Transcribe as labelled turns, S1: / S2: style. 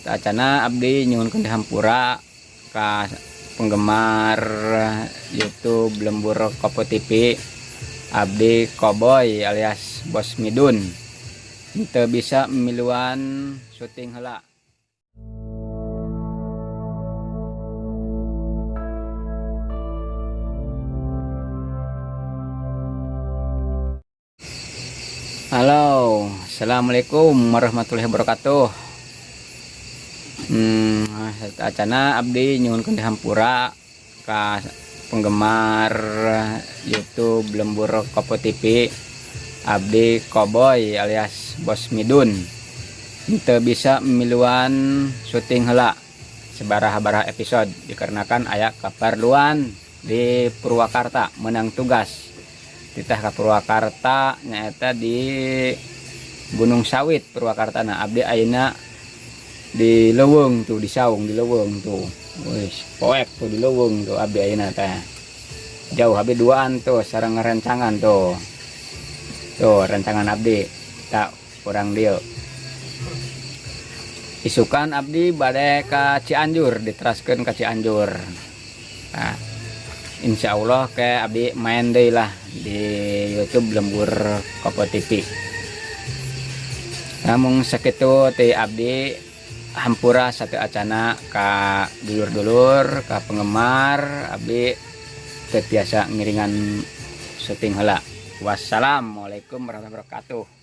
S1: Acana abdi nyuhunkeun dihampura ka penggemar YouTube Lembur Kopo TV. Abdi Koboy alias Bos Midun teu bisa miluan syuting heula. Halo, assalamualaikum warahmatullahi wabarakatuh. Acana abdi nyuhunkeun dihampura ka penggemar YouTube Lembur Kopo TV. Abdi Koboy alias Bos Midun teu bisa miluan syuting heula sabaraha-baraha episode dikarenakan aya keperluan di Purwakarta, menang tugas titah ka Purwakarta, nyaeta di Gunung Sawit Purwakarta. Nah, abdi ayeuna di leuweung tuh, di saung di leuweung tuh. Wis poek tuh di leuweung tuh abdi ayeuna teh. Jauh abdi duaan tuh sareng rencangan tuh. Tuh rencangan abdi tak kurang dieu. Isukan abdi bade ka Cianjur, diteraskeun ka Cianjur. Nah, insya Allah kayak abdi main deui lah di YouTube Lembur Kopo TV. Namun sakitu ti abdi, hampura sateuacana ka dulur-dulur, ka penggemar, abdi teu tiasa ngiringan syuting heula. Wassalamualaikum warahmatullahi wabarakatuh.